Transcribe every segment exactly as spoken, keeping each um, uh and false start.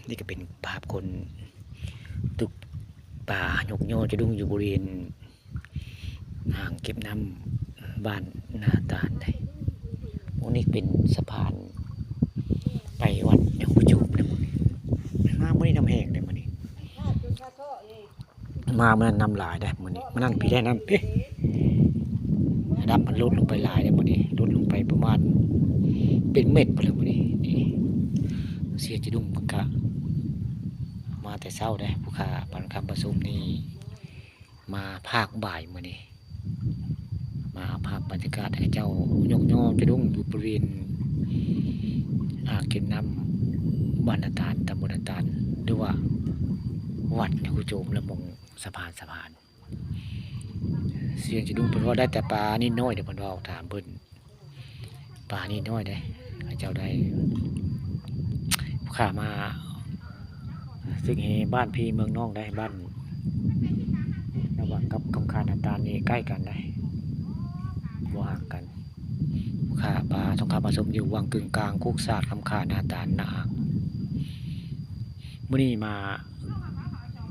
นี่ก็เป็นภาพคนตึกป่ายกยอจะดุ้งอยู่บริเวณอ่างเก็บน้ำบ้านนาตาลได้พวกนี้เป็นสะพานไปวัดหนองกุจุมนะมึงนี่มาเมื่อนี้น้ำแห้งเลยมื้อนี้ มามื้อนั้นน้ำหลายได้มื้อนี้ มานั่งพีได้น้ำพีระดับมันลดลงไปหลายได้มื้อนี้ ลดลงไปประมาณเป็นเมตรไปเลยมื้อนี้ นี่ เสียจะดุ้งเพิ่นกะ มาแต่เช้าได้ผู้ข้าปันคำประชุมนี่ มาภาคบ่ายมื้อนี้ มาเอาภาพบรรยากาศให้เจ้ายกยอจะดุ้งอยู่บริเวณอ่างเก็บน้ำบ้านนาตาลตำบลนาตาลหรือว่าวัดหนองกุจุมละมงสะพานสะพาน เสียงจะดุ้งเพิ่นว่าได้แต่ปลานิดน้อยเดี๋ยวเพิ่นว่าถามเพิ่นปลานิดน้อยได้ให้เจ้าได้ผู้ข้ามาซึ่งเฮบ้านพี่เมืองน้องได้บ้านระหว่างกับคำขานนาตาลนี่ใกล้กันได้บ่ห่างกันผู้ข้าปลาสงครามผสมอยู่วังกึ่งกลางคุกศาสตร์คำขานนาตาลนาอ่างมื้อนี้มา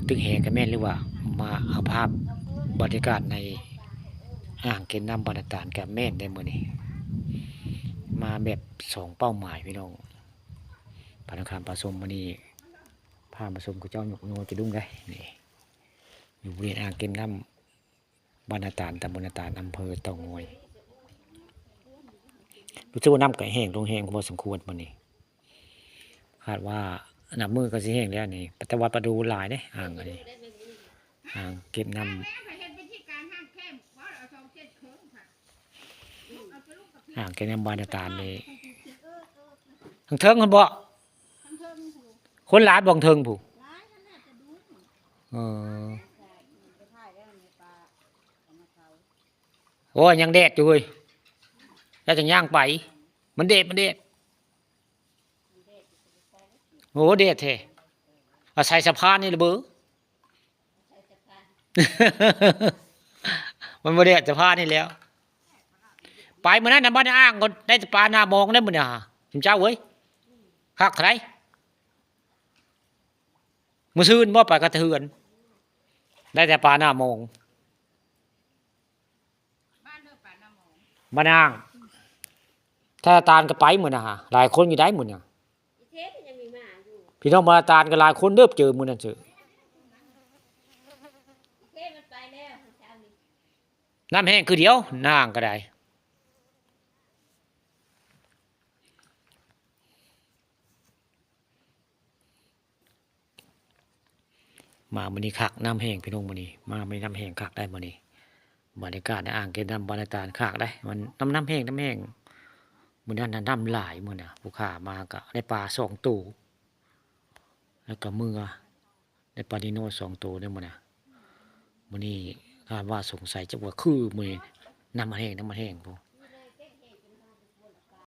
ตึกแหกะแม่นหรือว่ามาเอาภาพบรรยากาศในอ่างเก็บน้ำบรรณาตานกะแม่นได้มื้อนี้ มาแบบสองเป้าหมายพี่น้องปานาคามปาสมมื้อนี้พามาชมกับเจ้ายกโนจะดุ้งได้นี่อยู่บริเวณอ่างเก็บน้ำบรรณาตานตำบลนาตาลอำเภอเต่างอยรู้สึกว่าน้ำก็แห้งลงแห้งพอสมควรมื้อนี้ คาดว่านับมื้อก็สิแห้งแล้วนี่ แต่ว่าปลาดูหลายเด้ อ่างอันนี้ อ่างเก็บน้ำ อ่างเก็บน้ำบาดาลนี่ ทางเทิงหั่นบ่ คนหลายบ่ทางเทิงผู้ เออ โอ้ย ยังแดดอยู่เฮ้ย แล้วจั่งย่างไป มันแดด มันแดด โอ้ แดดแท้ อาศัยสะพานนี่ละเบ้อ มันบ่แดดสะพานนี่แล้ว ไปมื้อนั้นน่ะบ้านอ้างก็ได้แต่ปลาหน้ามองได้มื้อนี้หา ซุมเจ้าเว้ย คักเท่าใด มื้อซืนบ่ไปกะเทือน ได้แต่ปลาหน้ามอง บ้านอ้าง ถ้าตาลก็ไปมื้อนะหา หลายคนอยู่ได้มื้อนี้ อีเทพมันยังมีหมาอยู่ พี่น้องบาตาลก็หลายคนเด้อเจอมื้อนั้นเจอ อีเทพมันไปแล้วเช้านี้ น้ำแห้งคือเดียว น้ำก็ได้ มามื้อนี้คัก น้ำแห้งพี่น้องมื้อนี้ มามื้อนี้น้ำแห้งคักได้มื้อนี้ บรรยากาศในอ่างเก็บน้ำบาดาลคักได้ มันน้ำ น้ำแห้ง น้ำแห้ง มื้อนั้นน่ะน้ำหลายมื้อน่ะ ผู้ข้ามาก็ได้ปลาสองตัว แล้วก็เมือ ได้ปลานิโนสองตัวเด้อมื้อน่ะ มื้อนี้คาดว่าสงสัยจะว่าคือมื้อนี้น้ำมันแห้ง น้ำมันแห้งพุ้น